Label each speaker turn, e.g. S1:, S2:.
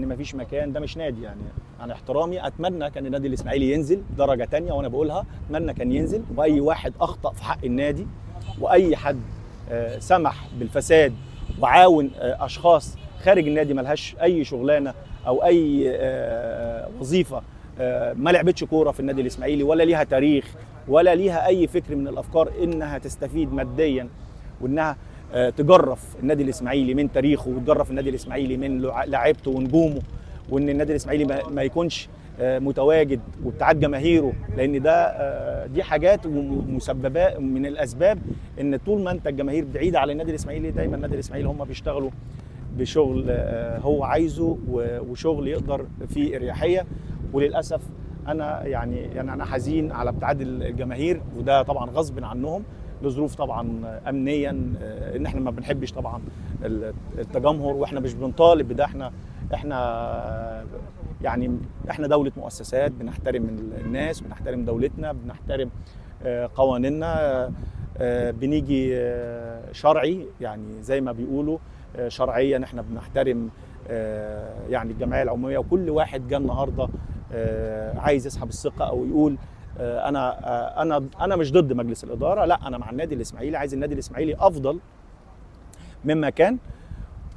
S1: ان مفيش مكان، ده مش نادي. يعني انا احترامي اتمنى كان النادي الاسماعيلي ينزل درجه تانية، وانا بقولها اتمنى كان ينزل. واي واحد اخطا في حق النادي، واي حد سمح بالفساد وعاون اشخاص خارج النادي ملهاش اي شغلانة او اي وظيفه، ما لعبتش كورة في النادي الاسماعيلي ولا ليها تاريخ ولا ليها اي فكر من الافكار انها تستفيد ماديا وانها تجرف النادي الاسماعيلي من تاريخه وتجرف النادي الاسماعيلي من لعيبته ونجومه، وان النادي الاسماعيلي ما يكونش متواجد وابتعاد جماهيره، لان ده دي حاجات ومسببات من الاسباب ان طول ما انت الجماهير بعيدة على النادي الاسماعيلي دايما النادي الاسماعيلي هم بيشتغلوا بشغل هو عايزه وشغل يقدر فيه اريحية. وللاسف انا يعني انا حزين على ابتعاد الجماهير، وده طبعا غصب عنهم لظروف طبعا امنيا، ان احنا ما بنحبش طبعا التجمهر، واحنا مش بنطالب بده. احنا يعني احنا دولة مؤسسات، بنحترم الناس، بنحترم دولتنا، بنحترم قوانيننا، بنيجي شرعي، يعني زي ما بيقولوا شرعيا احنا بنحترم يعني الجمعية العمومية. وكل واحد جه النهارده عايز يسحب الثقة او يقول انا انا مش ضد مجلس الإدارة، لا انا مع النادي الإسماعيلي، عايز النادي الإسماعيلي افضل مما كان.